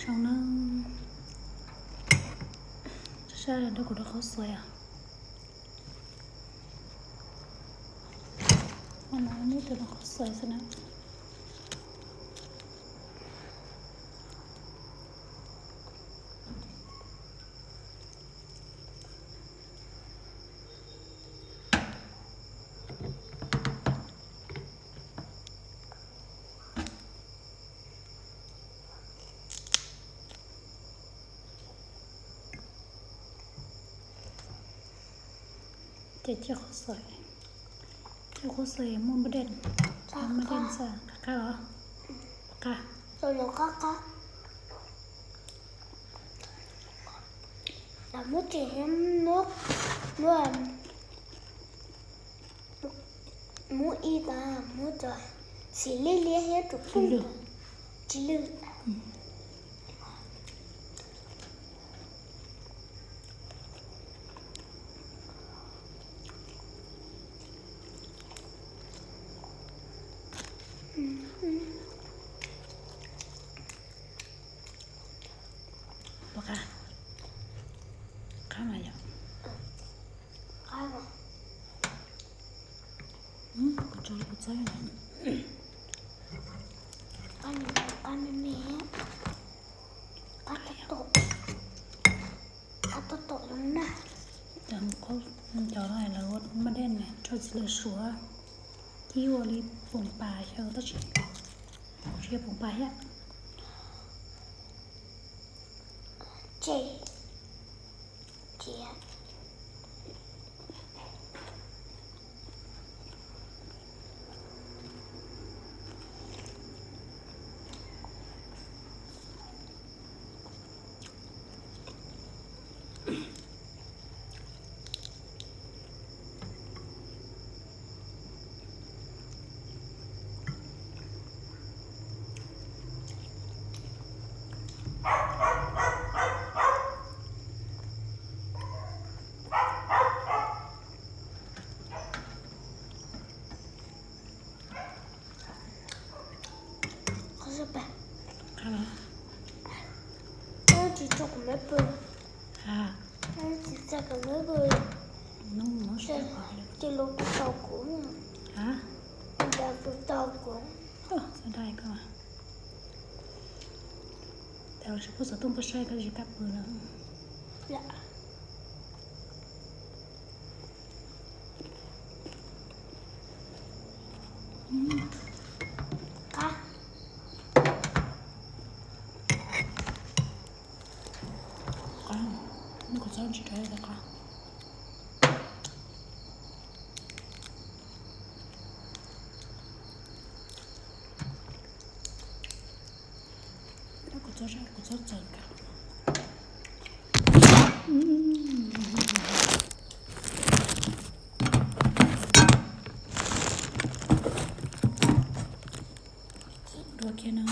Zoo na, saib saib rau kuv rau qhov xwb os. Ua no muab tus rau qhov xwb xwb na. Ces coj qhov xwb, coj qhov xwb muaj npaj dej, npaj dej xwb qab qab los qab. Qab qab. Muab tsev, muab, muab, muab ib tas, muab cov xim liab liab thiab tus pheej tsis lwj. Puas qab? Qab mas yom. Kuv tso kuv txob, qab me me, qab tom tom, qab tom tom zoo na. Cov no lawv ua npaj dej na, tso txiv lws suav, kib ua li poom pas xyaw tab sis tsis yog poom pas thiab. Ces, ces Qhov xwb pas. Qab los? Tsis tso kuv meb pw. Ha? Tsis tso kuv meb pw. Hnub no ces los kuv tau kuv. Ha? Los kuv tau kuv. Xav dai koj. Thaum tsis pub xov tooj pub saib koj tsis kam pw lawm. Qab. Qab, noj kuv txob ntsis rau qab. Kuv txob, kuv txob txawv kawg. Dua kiag no.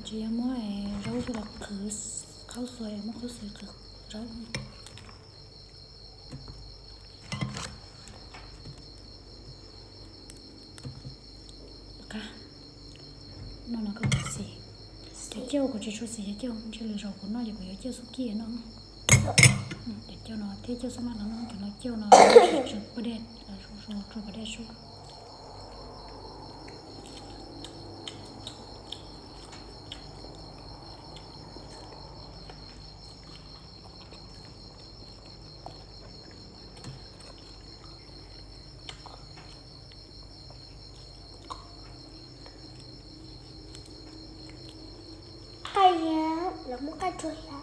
Tsis yog muab zaub coj los qhwv qhaub xuas, muab qhaub xuas qhwv zaub. Qab. No no koj xim. Cov cauj kuv tsis tshua xim cov cauj, ntshe lwm zaus kuv noj ces kuv yuav cauj xub kiag no. Cov cauj no thiab cauj xub mab no, cov no cauj no tsuag pas dej, tsuag pas dej sub. Qab, lawv muab qab tsuag thiab.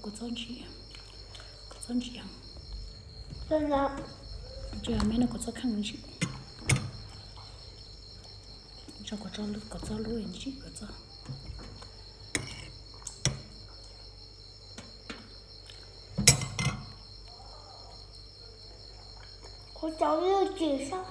Kua txob ntsim, kua txob ntsim heev. Tsis yog me no, kua txob kheej ntsim. Tso kua txob lub, kua txob lub ntsim kua txob. Kuv cov lub tsis sab.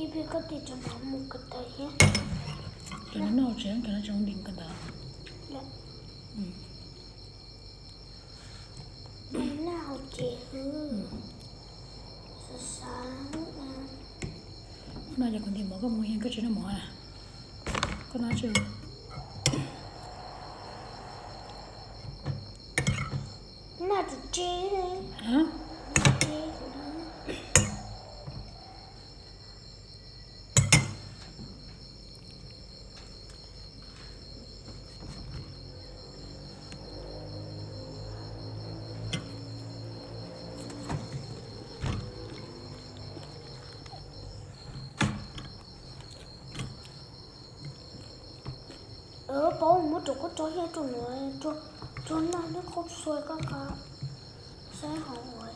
Ib pliag koj tig tso nov mus ko taw thiab. Cov no noj tsev, cov no tsev ntim ko taw. Noj hauv tsev xwb. Xav xav. No yog kuv ntim mov, koj mus yeej koj tsis noj mov na. Koj noj tsev. Noj tsis tsev. Paub muab rau koj tso thiab, rau no, rau no neb qhov xua koj qab saib hauv ua.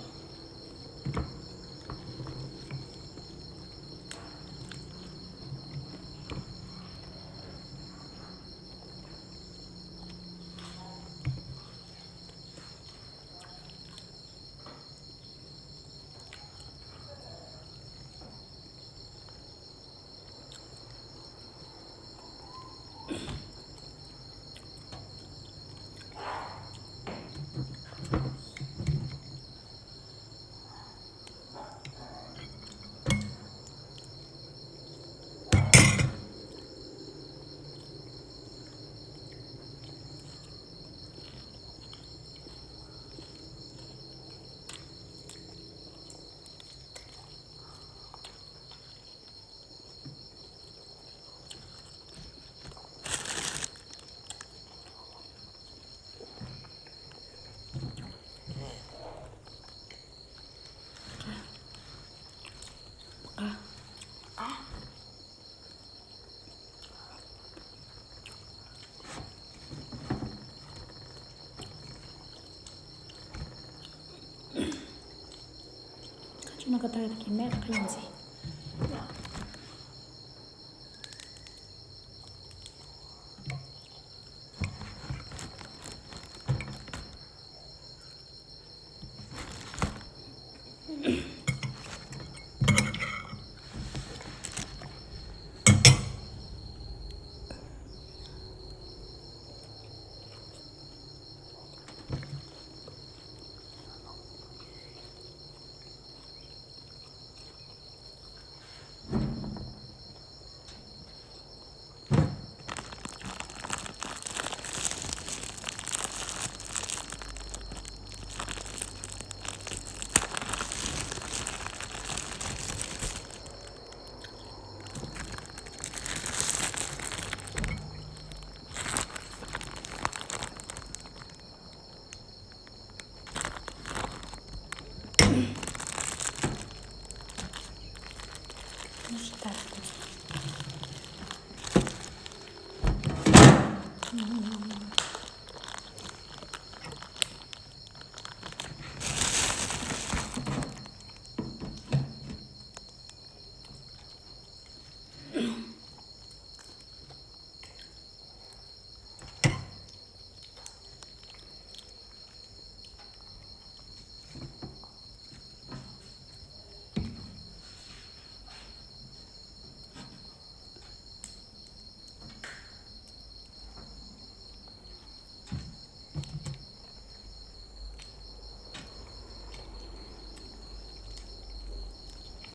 Koj tsis noj ko taw tag kis me koj yuav ntxiv. Noj tsis tas tus